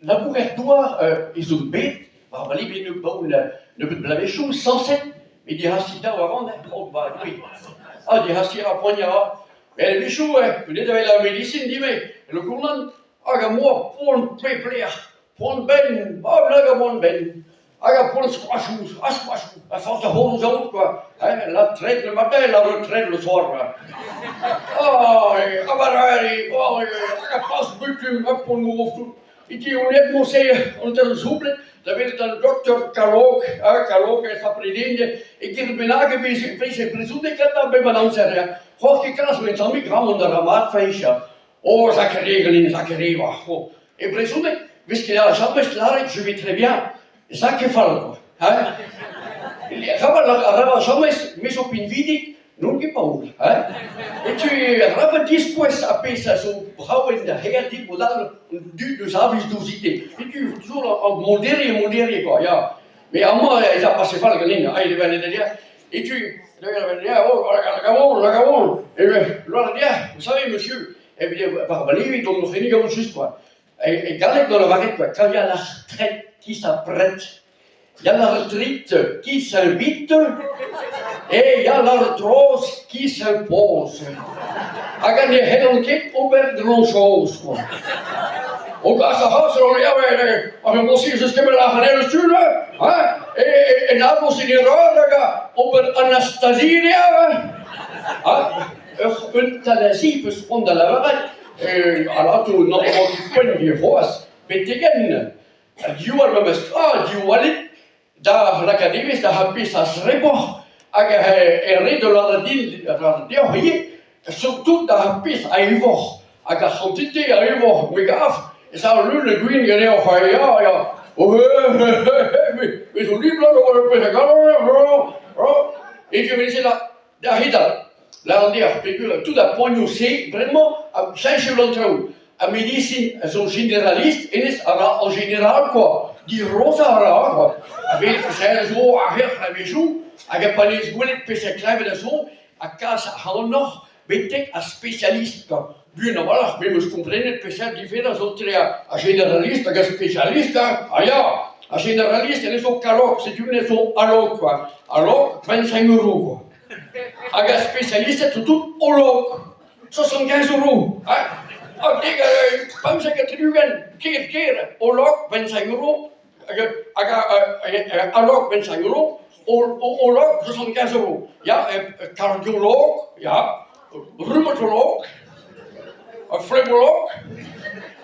Labourer-douar ez on bet war va live abaoe nebeut bloavezhioù sañset met dic'hasiñ a ran oh va Doue! Ah dic'hasiñ a ra poaniañ a ra. Met a-wechoù goude evel ar medisin din-me e Lokournan hag am boa poan pep lec'h, poan benn, oh nag a boan benn! Hag ar poan skoachoù, ha skoachoù, a forzh da c'hortoz out quoi, hein, la traite le matin, la retraite le soir quoi. Oh, oh, hag a pas butum, ha poan gof Iti on aet morse hanter soublet da welet an doktor Kalog, ha Kalog e Sapredin, e ger bennak e veze veze brezhoneg gantañ bep an amzer, ya. C'hoar ket kalz met tammig ramon da ra mat feiz, ya. Oh, Zachary ganin, Zachary, oh. E brezhoneg 'vez ket james lâret je vais très bien, Zach fall quoi, hein. Arabat james me zo pinvidik, n'on ket paour, hein. Setu arabat diskouez ar pezh a zo brav en da c'her dit mod all an dud eus aviz douzite. Setu zo ar modere modere quoi, ya. Mais amañ ez a pase fall ganin, aet evel Et tu, oh, vous savez, monsieur, eh bien, war va levit on oc'h gant just quoi. E galleg gant lavaret quoi, quand il y a la retraite qui s'apprête, il y a la retraite qui s'invite et il y a l'arthrose qui s'impose. Hag ne c'hellont ket ober grand-chose quoi. O gas ar c'has ar mosi eus kemer ar c'hanell sul, hein? En abos en erreur hag ober Anastasie eo, hein? Ur euthanasie peus c'hoant da lavaret, alato n'am poent c'hoazh betek-henn. Diwall memes tra, diwallit da lakaat evezh da pezh a zreboc'h hag er re da lavaret din deoc'h ivez, surtout da pezh a evoc'h hag ar c'hantite a evoc'h me gav ez a leun a gwin ganeoc'h ya ya me zo libr d'ober pezh a garan e veze da c'hedal lâret deoc'h peogwir tout ar poanioù-se bremañ a cheñch eo an traoù Ar medisin a zo jeneralist, hennezh a ra an jeneral kwa, dirozañ a ra kwa. A vez peseurt zo ar c'herc'h a-wechoù hag a pa vez gwelet peseurt kleñved a zo ha kas ac'hanoc'h betek ar spesialist kwa. Buan a-walc'h me 'm eus komprenet peseurt diferañs zo etre ar jeneralist hag ar spesialist hein. Ah ya, ar jeneralist hennezh zo kalok, setu hennezh zo alok kwa. Alok, 25 euros kwa. Hag ar spesialisted zo tout olok. 75 euros hein ha dek 75 ker ker olok 25 euros hag alok 25 euros olok 75 euros ya kardiolog ya rhumatolog flebolog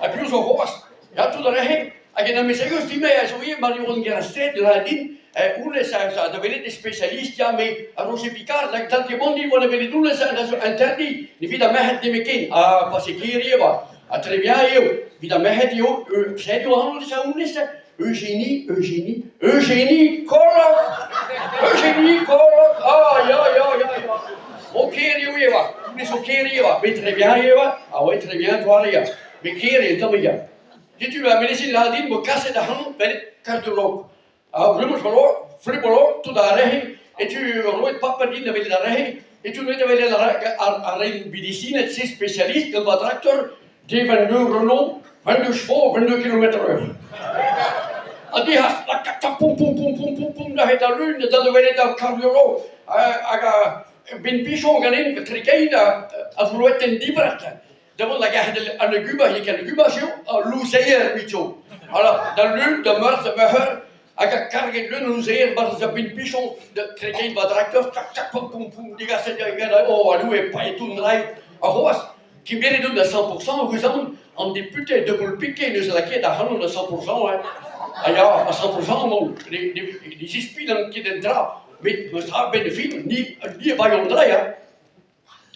ha piv zo c'hoazh ya tout a rehe hag en amezegez din-me a zo ivez Marion Gerasted da din honnezh da welet e spesialist ya me a Roger Picard da dal ket mont din da welet honnezh a zo interdit evit ar merc'hed nemetken ha pa se ker eo ha très bien eo evit ar merc'hed eo sed eo anv dija honnezh Eugénie Eugénie Eugénie Kollock Eugénie Kollock ah ya ya ya ya o ker eo eo honnezh zo ker eo met très bien eo ah ouais très bien doare ya met ker eo tamm ya Setu ar medisin lâret din 'mo kaset ac'hanon betek kardiolog. Ar rhumatolog, flebolog, tout ar re-se, etu roet paper din da welet ar re-se, etu roet da welet ar re medisined-se spesialist gant va traktor, devan Renault, 22 chevaux, 22 km/h. Ha dehas, lak pom pom pom pom pom pom da al lun da da welet ar kardiolog hag ben pichon ganin trekein a vo roet en dibret. Da vont da gerc'hat an legumaj, n'eo ket legumaj eo, al louzeier evito. Alors, da lun, da meurzh, da merc'her, hag a karget leun louzeier barzh da benn pichon, da trekein va drakteur, tak, tak, pom, pom, pom, degaset oh, alou e paeton drai. Ha c'hoazh, kemeret on da 100% heureuzamant, an depute de Boulpiquet neus lakaet ac'hanon da 100%, hein. Ha ya, a 100% emaon, ne zispilan ket en dra, met meus tra benn fin, ni, ni a baeomp dra, hein.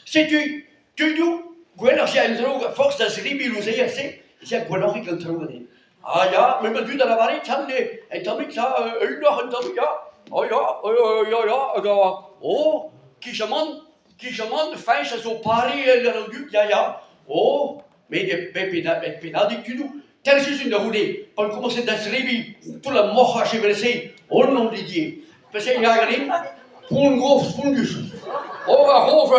Setu tudoù gwelloc'h eo an traoù a-forzh da zebriñ louzeier-se ez eo gwelloc'hik an traoù ganin. Ah ya, met ma dud a lavare tamm un tammig ça eeunoc'h un tammig ya, oh ya, ya ya hag oh kijamant kijamant Fañch a zo pare an dud ya ya, oh met met pennadig tudoù Terzus da c'houde pan komañset da zebriñ tout la moc'haj evel-se oh non Didier Peseurt ya ganin? Pont gof spontus. Oh, ar c'hof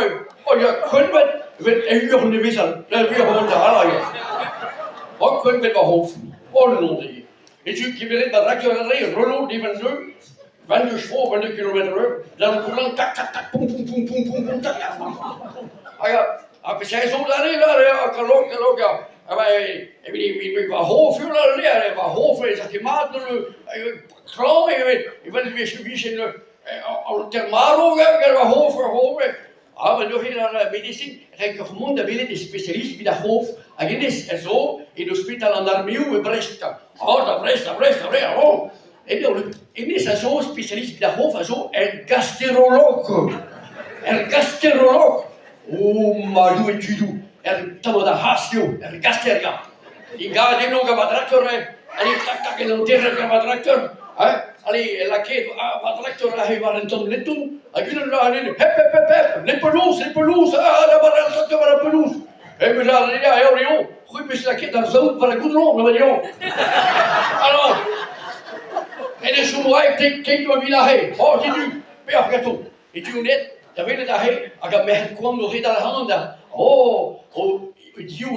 oh ya, krenvet evel ur nevezal. Da wir vont da ya. Oh, krenvet va c'hof. Holl on E tu kemeret va trakteur adre, Renault D22, 22 chevaux, 22 km/h, dans le coulant, tac, tac, tac, poum, poum, poum, poum, poum, poum, tac, tac, poum, poum, poum. Hag a peseurt zo d'arri là, kalog, kalog, ah ben, evit va hof eo là, va hof ez a ket mat, klañv eo, evel e vije an termaro gant va hof, hof, Ah, ma neuze ar medisin renker mont da welet e spesialist evit ar c'hof hag hennezh a zo en ospital an armeoù e Brest. Ah, da Brest, da Brest, da Brest, oh! Hennezh a zo spesialist evit ar c'hof a zo er gasterolog. Er gasterolog! Oh, ma Doue tudoù, er tamm da c'hast eo, er gaster ya. Ingalet eno gant ma traktor, allez, tak, tak, en hanterer gant ma traktor, hein, allez, lakaet ma traktor aze war un tamm leton, hag unan là, hep, hep, hep, hep, les pelouses, les pelouses, ah, là, war an traktor war ar pelouse. Eh, mais là, là, eo, eo, c'hwi 'peus lakaet ar saout war ar goudron, na eo. Alors, en e chomo aet keit ma vin aze, oh, setu, peoc'h ganto. E tu on aet da welet aze hag ar merc'hed koant o redal ac'hanon da oh oh div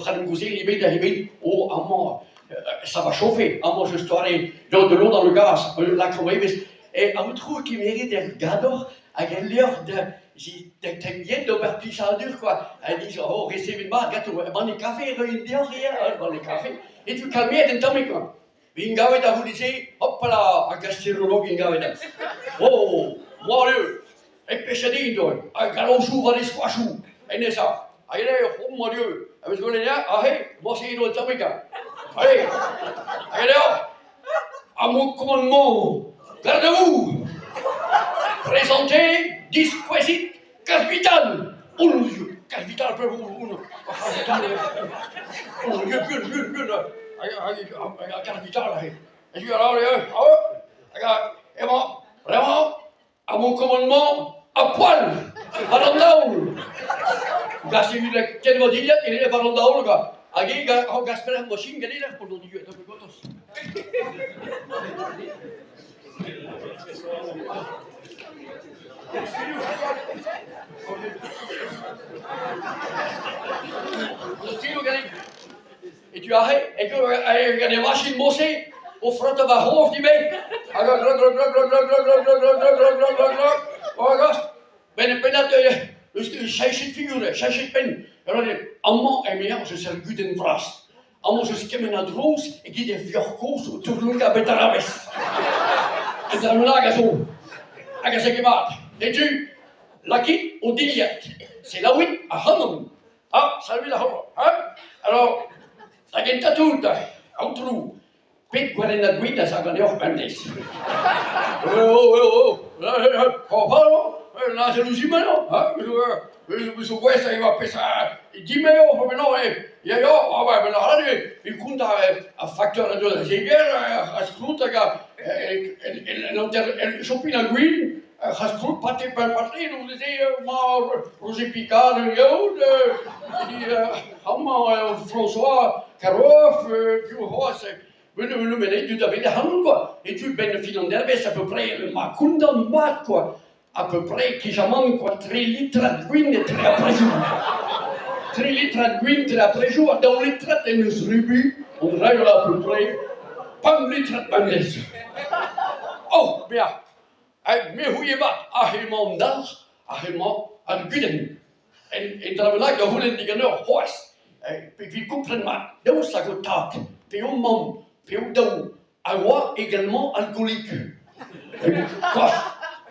c'hallomp gaozeal ebet da ebet oh amañ ça va chauffer amañ je doare de l'eau dans le gaz lakaomp evezh e aotrou kemeret er gador hag el levr da da d'ober plijadur quoi ha diz oh resevet mat ganto banne kafe roin deoc'h ivez banne kafe e tu kalmeet un tammig quoi. Ingavet a c'houde-se, hopala, hag asterolog ingavet. Oh, moareu, e peseurt din doe, ha galoñsoù war e skoachoù, hennezh a. Hag eo, oh mon Dieu, a vez gwelet ya, aze, morse edo un tammig. Allez, hag eo, à mon commandement, gardez-vous, présentez, diskouezit, Kapital! Oh mon Dieu! Kapital, oh mon Dieu, Kapital, emañ vraiment à mon commandement à poil war an daol! Gas evit ken vo dilhad e war an daol quoi. Hag e gas pelec'h machine ganin oh mon Dieu, gortoz. E tu aze, e gant e machin mosse, o frotañ va c'hof dit-me, hag a glok glok glok glok glok glok glok glok glok glok glok glok glok glok, oh gosh, benn e pennad eus cheñchet figure, cheñchet penn. Amañ emezañ eus ur gudenn vras. Amañ ez eus kement a drouz eget er vioc'h-kozh o tourloukañ beterabez. Un dra bennak a zo hag a zeu ket mat. Setu, lakit ho dilhad, selaouit ac'hanon. Ah, salut ac'hanon, hein? Alors, da gentañ tout, aotrou, pet gwerennad gwin a za ganeoc'h bemdez? Oh, oh, oh, oh, oh, la jalousie maintenant, hein? Zo gouest e oa peseurt dime eo maintenant ya ya ah ouais ben là il compte ar facteur a da zeger ar skrout hag en hanter chopin ar gwin ar skrout pate pate donc ma Roger Picard yaout amañ François Caroff piv c'hoazh ben dud a vele ac'hanon quoi et tu ben fin an dervezh à peu près ma kontant mat quoi À peu près kijamant quoi, tri litrad gwin etre ar prejoù. Tri litrad gwin etre ar prejoù ha daou litrad en eus rubu, on raio à peu près pemp litrad bemdez. Oh, bezañ, me c'houie mat, aze emañ an dalc'h, aze emañ ar gudenn. En dra bennak da c'houlenn diganeoc'h c'hoazh, evit kompren mat, daoust hag ho tad, pe ho mamm, pe ho daou, a oa également alcoolique.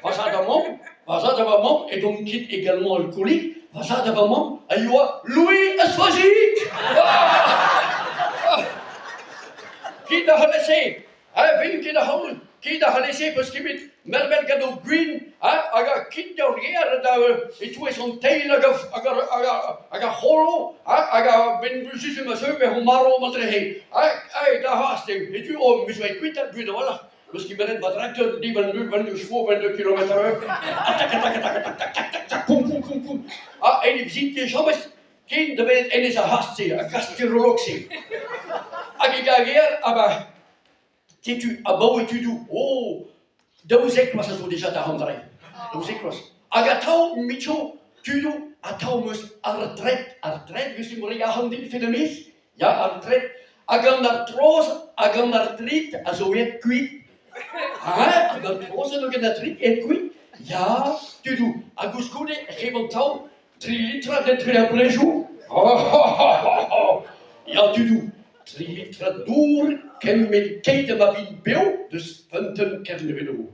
Va zad ha mamm, va zad ha va mamm edont ket également alcoolique, va zad ha va mamm a yoa Louis ha Soazig! Ah! Ket da c'halese, hein, vin ket ac'hanon, ket da c'halese peus ket bet mervel gant o gwin, hein, hag a ket d'ur gêr da e-touez an teil hag hag ar c'holo, hein, hag a-benn setu ma zeu eo marv matrehe. Aet da c'hoazh eo, setu oh, me zo aet kuit, kuit a-walc'h. N'eus ket bet va trakteur diwar 22 chevaux, 22 km/h. Tak, tak, tak, tak, tak, tak, tak, tak, poum, poum, poum, poum. Ha en e vizit ket james ken da welet hennezh ar c'hast-se, ar gasterolog-se. Hag e gager, ah bah, Setu abaoe tudoù, oh, 12 vloaz a zo dija da Andrei, 12 vloaz. Hag atav, Micho, tudoù, atav 'm eus ar dred, ar dred, 'vez ket reiñ arc'hant din fin ar miz? Ya, ar dred. Hag an artroz hag an artrit a zo aet kuit. Hein, hag an troz hag an artrit aet kuit? Ya, tudoù. Ha koulskoude e c'hevan taol tri litrad etre ar plejoù. Ya, tudoù, tri litrad dour kement keit ha ma vin bev deus feunteun Kernevedour.